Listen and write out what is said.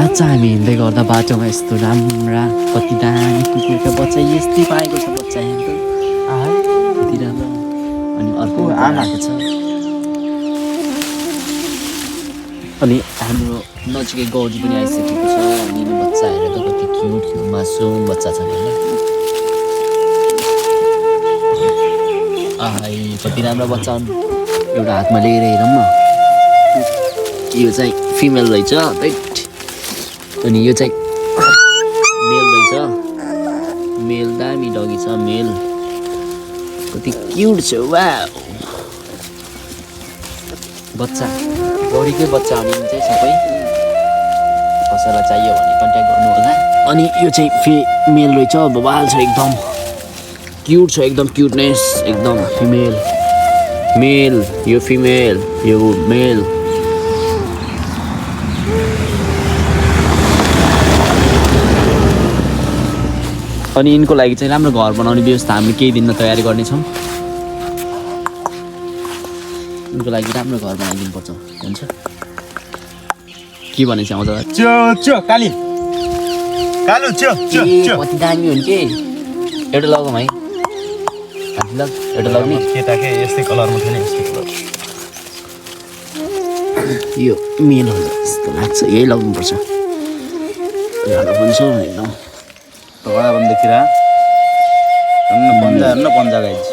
आज हामी हिँड्दै गर्दा बाटोमा यस्तो राम्रा कति दामी कुकुरका बच्चा यस्तै पाएको छ बच्चा हेर्नु कति राम्रो अनि अर्को आमाको छ अनि हाम्रो नजिकै गौरी पनि आइसकेको छ अनि बच्चा हेरेर त कति क्युट मासुम बच्चा छ होइन कति राम्रो बच्चा एउटा हातमा लिएर हेरौँ न यो चाहिँ फिमेल रहेछ अनि यो चाहिँ मेल रहेछ मेल दामी डगी छ मेल कति क्युट छ वाउ बच्चा गौरीकै बच्चा अनि चाहिँ सबै कसैलाई चाहियो भने कन्ट्याक्ट गर्नु होला अनि यो चाहिँ मेल रहेछ बबाल छ एकदम क्युट छ एकदम क्युटनेस एकदम फिमेल मेल यो फिमेल यो मेल अनि यिनको लागि चाहिँ राम्रो घर बनाउने व्यवस्था हामी केही दिन तयारी गर्नेछौँ यिनको लागि राम्रो घर बनाइदिनु पर्छ हुन्छ के भने चाहिँ आउँछ कति दामी हो नि के एउटा लगाउँ है एउटा लगाउने केटाकै यस्तै कलरमा थियो नि यस्तै कलर यो मेल हो जस्तो लाग्छ यही लगाउनुपर्छ राम्रो पनि छ एकदम बड़ा बंद किरा पन्जा गाइज